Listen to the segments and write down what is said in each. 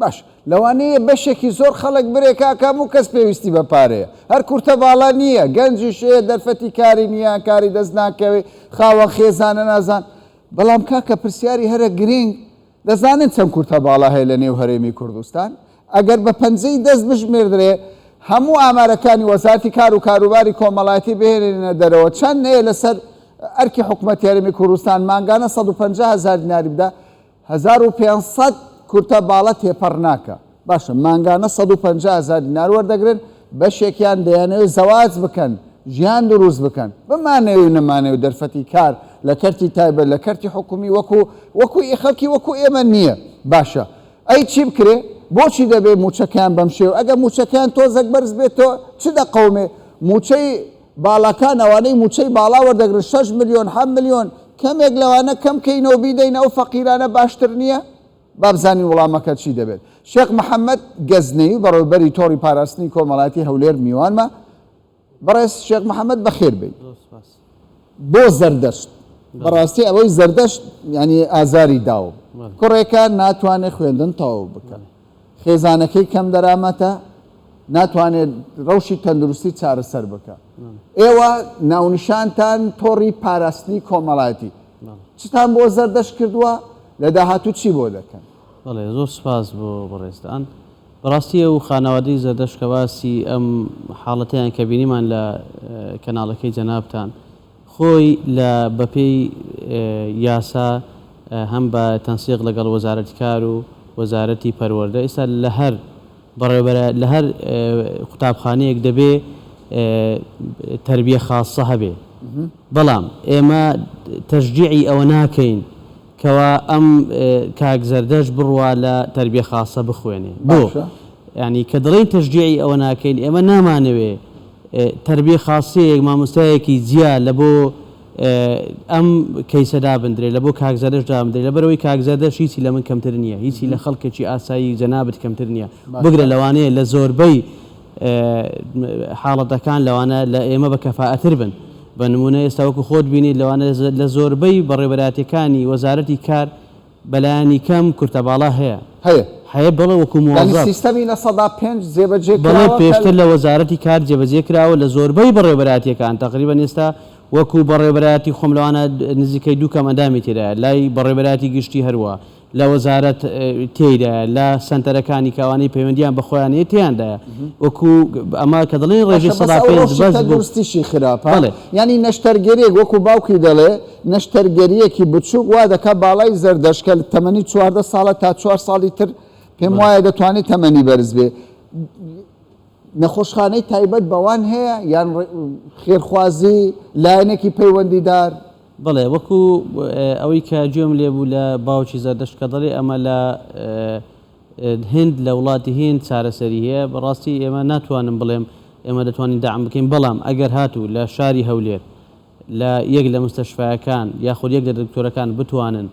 باش لەوانەیە بەشێکی زۆر خەڵک برێ کاکە هەموو کەس پێویستی بە پارەیە هەر کورتە باڵا نییە گەنجیش هەیە دەرفەتی کاری نییە کاری دەست ناکەوێ خاوەن خێزانە نازان بەڵام کاکە پرسیاری هەرە گرینگ دەزانن چەند کورتە باڵا هەیە لە نێو هەرێمی کوردستان ئەگەر بە پەنجەی دەست بژمێردرێ هەموو ئامارەکانی وەزارەتی کار و کاروباری کۆمەڵایەتی بهێنێنە دەرەوە چەند هەیە لەسەر ئەرکی حکومەتی هەرێمی کوردستان مانگانە 150 هەزار دیناری بدا 1500 کورتە باڵە تێپەڕ ناکا. باشە مانگانە 150 هەزار دینار وەردەگرن، بەشێکیان دەیانەوێت زەواج بکەن، ژیان دروست بکەن، بمانەوێ و نەمانەوێ دەرفەتی کار لە کەرتی تایبەت لە کەرتی حکومی وەکو وەکو خەڵکی وەکو ئێمە نییە. باشە ئەی چی بکرێ؟ بۆچی دەبێ مووچەکەیان بەم شێوە ئەگەر مووچەکەیان تۆزێک بەرز بێتەوە چ دەقەومێ؟ مووچەی باڵاکان ئەوانەی مووچەی باڵا وەردەگرن شەش ملیۆن حەف ملیۆن کەمێک لەوانە کەم کەینەوە بیدەینە ئەو فەقیرانە باشتر نییە؟ با بزانین وڵامەکە چی دەبێت. شێخ محەمەد گەزنەیی بەڕێوەبەری تۆڕی پاراستنی کۆمەڵایەتی هەولێر میوانمە. بەڕێز شێخ محەمەد بەخێر بێی. بۆ زەردەشت بەڕاستی ئەوەی زەردەشت یانی ئازاری داوم. کوڕێکە ناتوانێت خوێندن تەواو بکات. خێزانەکەی کەم دەرامەتە ناتوانێت ڕەوشی تەندروستی چارەسەر بکە. ئێوە ناونیشانتان تۆڕی پاراستنی کۆمەڵایەتی چتان بۆ زەردەشت کردووە لە داهاتوو چی بۆ دەکەن؟ بەڵێ زۆر سوپاس بۆ بەڕێزتان. بەڕاستی ئەو خانەوادەی زەردەشت کە باسی ئەم حاڵەتەیان کە بینیمان لە کەناڵەکەی جەنابتان خۆی لە بەپێی یاسا هەم بە تەنسیق لەگەڵ وەزارەتی کار و وەزارەتی پەروەردە ئێستا لە هەر بەڕێوەبەرە لە هەر قوتابخانەیەک دەبێ تەربیە خاسە هەبێ بەڵام ئێمە تەشجیعی ئەوە ناکەین کەوا ئەم کاک زەردەشت بڕوا لە تەربیە خاسە بخوێنێ بۆ یانی کە دەڵێین تەشجیعی ئەوە ناکەین ئێمە نامانەوێ تەربیە خاسەیەک مامۆستایەکی جیا لە بۆ ئەم کەیسە دابندرێ لە بۆ کاک زەردەشت دابندرێ لەبەرئەوەی کاک زەردەشت هیچی لە من کەمتر نییە هیچی لە خەڵکێکی ئاسایی جەنابت کەمتر نییە بگرە لەوانەیە لە زۆربەی حاڵەتەکان لەوانە لە ئێمە بە کەفائەتر بن بە نمونە ئێستا وەکو خۆت بینیت لەوانە لە زۆربەی بەڕێوەبەرایەتیەکانی وەزارەتی کار بەلایەنی کەم کورتەباڵا هەیە. هەیە. هەیە بەڵێ وەکو یانی مۆزەف. سیستەمی 5% جێبەجێ بەڵێ کراوە کە. پێشتر لە وەزارەتی کار جێبەجێ کراوە لە زۆربەی بەڕێوەبەرایەتیەکان تەقریبەن ئێستا وەکو بەڕێوەبەرایەتی خۆم لەوانە نزیکەی دوو کەم ئەندامی تێدایە لای بەڕێوەبەرایەتی گشتی هەروا لە وەزارەت تێیدایە، لە سەنتەرەکانی کە ئەوانەی پەیوەندییان بە خۆیان هەیە تێیاندایە. وەکو ئەمە کە دەڵێین باشە ڕێژەی بەس سەدا ئەو پێنج ڕەوشی بەس بوو. تەندروستیشی خراپە؟ بەڵێ. یانی نەشتەرگەریەک وەکو باوکی دەڵێ نەشتەرگەریەکی بچوک وا دەکا باڵای زەردەشت کە تەمەنی 14 ساڵە تا چوار ساڵی تر پێم بەڵێ. وایە دەتوانێ تەمەنی بەرز بێ نەخۆشخانەی تایبەت بەوان هەیە یان خێرخوازی لایەنێکی پەیوەندیدار؟ بەڵێ وەکو ئەوەی کە گوێم لێ بوو لە باوکی زەردەشت کە دەڵێ ئەمە لە هند لە وڵاتی هند چارەسەری هەیە بەڕاستی ئێمە ناتوانم بڵێم ئێمە دەتوانین دەعم بکەین بەڵام ئەگەر هاتوو لە شاری هەولێر لە یەک لە مستەشفایەکان یاخود یەک لە دکتۆرەکان بتوانن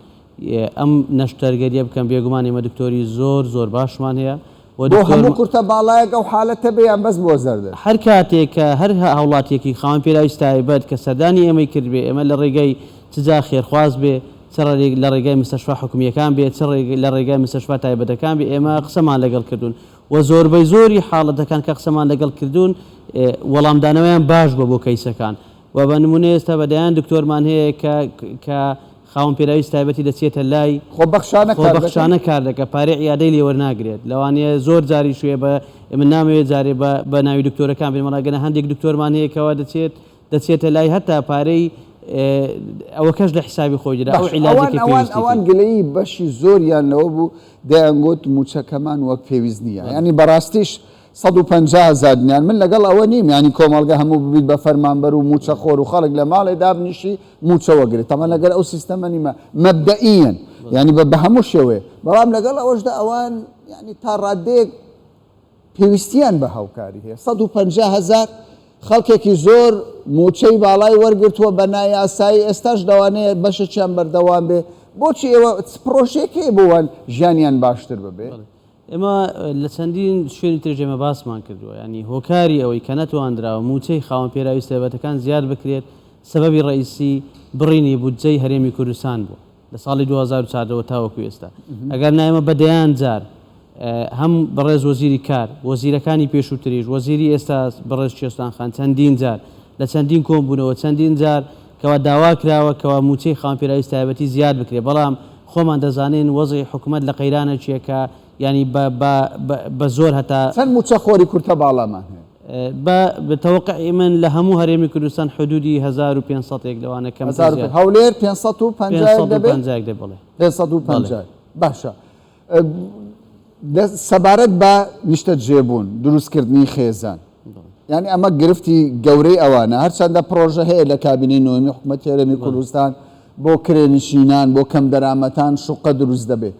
ئەم نەشتەرگەریە بکەن بێگومان ئێمە دکتۆری زۆر زۆر باشمان هەیە و بۆ دکتۆر هەموو کورتە باڵایەک ئەو حالەتە بێ یان بەس بۆ زەردەشت؟ هەر کاتێک کە هەر هاوڵاتیەکی خاوەن پێداویستی تایبەت کە سەردانی ئێمەی کردبێ ئێمە لە ڕێگای چ جا خێرخواز بێ چ لە ڕێگای مستەشفا حکومیەکان بێ چ لە ڕێگای مستەشفا تایبەتەکان بێ ئێمە قسەمان لەگەڵ کردوون و زۆربەی زۆری حاڵەتەکان کە قسەمان لەگەڵ کردوون وەڵامدانەوەیان باش بووە بۆ کەیسەکان و بە نمونە ئێستا بە دەیان دکتۆرمان هەیە کە کە خاوەن پێداویست تایبەتی دەچێتە لای خۆبەخشانە کار دەکەن؟ خۆبەخشانە کار دەکات پارەی عیادەی لێ وەرناگرێت لەوانەیە زۆر جاریش هەیە بە من نامەوێت جارێ بە بە ناوی دکتۆرەکان بێنم وەڵا گەنە هەندێک دکتۆرمان هەیە کەوا دەچێت دەچێتە لای هەتا پارەی ئەوەکەش لە حیسابی خۆی دەدا ئەو باشە عیلاجەی ئەوان کە ئەوان ئەوان پێویستیەتی. گلەیی بەشی زۆریان لەوە بوو دەیانگوت مووچەکەمان وەک پێویست نییە بەڵێ. یانی بەڕاستیش 150 هەزار دینار من لەگەڵ ئەوە نیم یانی کۆمەڵگە هەموو ببیت بە فەرمانبەر و مووچەخۆر و خەڵک لە ماڵێ دابنیشی مووچە وەگرێت تەبعەن لەگەل ئەو سیستەمە نیمە مەبدەئیەن یانی بە بە هەموو شێوەیەک بەڵام لەگەڵ ئەوەشدا ئەوان یانی تا ڕادەیەک پێویستیان بە هاوکاری هەیە 150 هەزار خەڵکێکی زۆر مووچەی باڵای وەرگرتووە بە نایاسایی ئێستاش لەوانەیە بەشێکیان بەردەوام بێ بۆچی ئێوە چ پڕۆژەیەک هەیە بۆ وان ژیانیان باشتر ببێ؟ ئێمە لە چەندین شوێنی تریش ئێمە باسمان کردووە یانی هۆکاری ئەوەی کە نەتواندراوە مووچەی خاوەن پێداویست تایبەتەکان زیاد بکرێت سەبەبی ڕەئیسی بڕینی بودجەی هەرێمی کوردستان بووە لە ساڵی 2014 وە تاوەکو ئێستا ئەگەر نا ئێمە بە دەیان جار هەم بەڕێز وەزیری کار، وەزیرەکانی پێشووتریش، وەزیری ئێستا بەڕێز کوێستان خان چەندین جار لە چەندین کۆبوونەوە چەندین جار کەوا داوا کراوە کەوا مووچەی خاوەن پێداویستی تایبەتی زیاد بکرێت بەڵام خۆمان دەزانین وەزعی حکومەت لە قەیرانەکیە کە یانی بە بە بە زۆر هەتا چەند مووچەخۆری کورتە باڵامان هەیە؟ بە بە تەوەقعی من لە هەموو هەرێمی کوردستان حدودی 1500 ێک لەوانە کەمتر زیاتر. هەولێر 550 یەک دەبێت؟ 550 یەک دەبێت بەڵێ. 550 باشە سەبارەت بە نیشتەجێبوون، دروستکردنی خێزان، یانی ئەمە گرفتی گەورەی ئەوانە، هەرچەندە پڕۆژە هەیە لە کابینەی نۆیەمی حکومەتی هەرێمی کوردستان بۆ کرێنشینان، بۆ کەمدەرامەتان شوقە دروست دەبێت،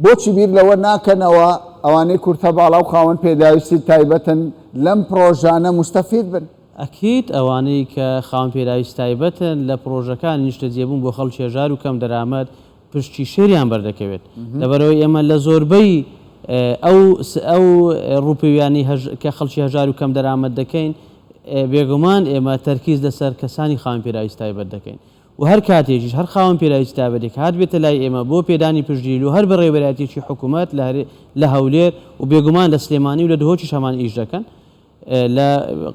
بۆچی بیر لەوە ناکەنەوە ئەوانەی کورتە باڵا و خاوەن پێداویستی تایبەتن لەم پڕۆژانە موستەفید بن؟ ئەکید ئەوانەی کە خاوەن پێداویستی تایبەتن لە پڕۆژەکانی نیشتەجێبوون بۆ خەڵکی هەژار و کەمدەرامەت پشکی شێریان بەردەکەوێت لەبەرئەوەی ئێمە لە زۆربەی ئەو ئەو ڕووپێویانەی کە خەڵکی هەژار و کەم دەرامەت دەکەین بێگومان ئێمە تەرکیز لەسەر کەسانی خاوەن پێداویستی تایبەت دەکەین و هەر کاتێکیش هەر خاوەن پێداویستی تایبەتێک هات بێتە لای ئێمە بۆ پێدانی پشتگیری و هەر بەڕێوەبەرایەتیەکی حکوومەت لە لە هەولێر و بێگومان لە سلێمانی و لە دهۆکیش هەمان ئیش دەکەن لە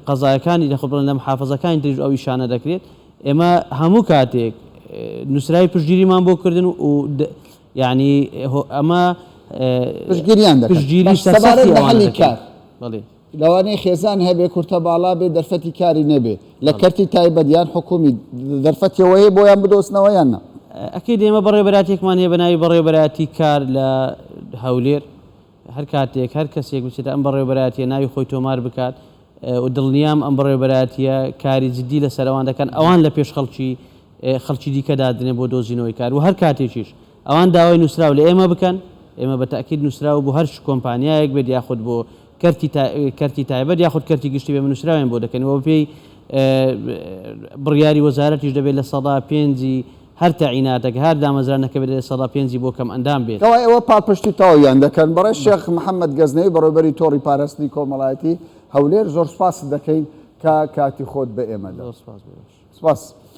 قەزایەکانی یاخود بڵێن لە محافەزەکانی تریش ئەو ئیشانە دەکرێت ئێمە هەموو کاتێک نووسراوی پشتگیریمان بۆ کردن و یعنی ئەمە پشتگیریان دەکەن پشتگیری سەبارەت سەرسەختی بە ئەوانە هەلی دەکەین کار بەڵێ لەوانەیە خێزان هەبێ کورتە باڵا بێ دەرفەتی کاری نەبێ لە کەرتی تایبەت یان حکومی دەرفەتی ئەوە هەیە بۆیان بدۆزنەوە یان نا؟ ئەکید ئێمە بەڕێوەبەرایەتیەکمان هەیە بە ناوی بەڕێوەبەرایەتی کار لە هەولێر هەر کاتێک هەر کەسێک بچێتە ئەم بەڕێوەبەرایەتیە ناوی خۆی تۆمار بکات و دڵنیام ئەم بەڕێوەبەرایەتیە کاری جدی لەسەر ئەوان دەکەن ئەوان لە پێش خەڵکی خەڵکی دیکە دادنێن بۆ دۆزینەوەی کار و هەر کاتێکیش ئەوان داوای نووسراو لە ئێمە بکەن ئێمە بە تەئکید نووسراو بۆ هەر کۆمپانیایەک بێت یاخود بۆ کەرتی کەرتی تایبەت یاخود کەرتی گشتی بێ نووسراویان بۆ دەکەین و بەپێی بڕیاری وەزارەتیش دەبێت 5%ی هەر تەعیناتەک، هەر دامەزراندنەک بێت لە پێنجی بۆ کەم ئەندام بێت. کەوا ئێوە پاڵپشتی تەواویان دەکەن. بەڕێز شێخ محەمەد گەزنەوی بەڕێوەبەری تۆڕی پاراستنی کۆمەڵایەتی هەولێر زۆر سوپاست دەکەین کە کاتی خۆت بە ئێمە دا. زۆر سوپاس بۆ ئێوەش. سوپاس.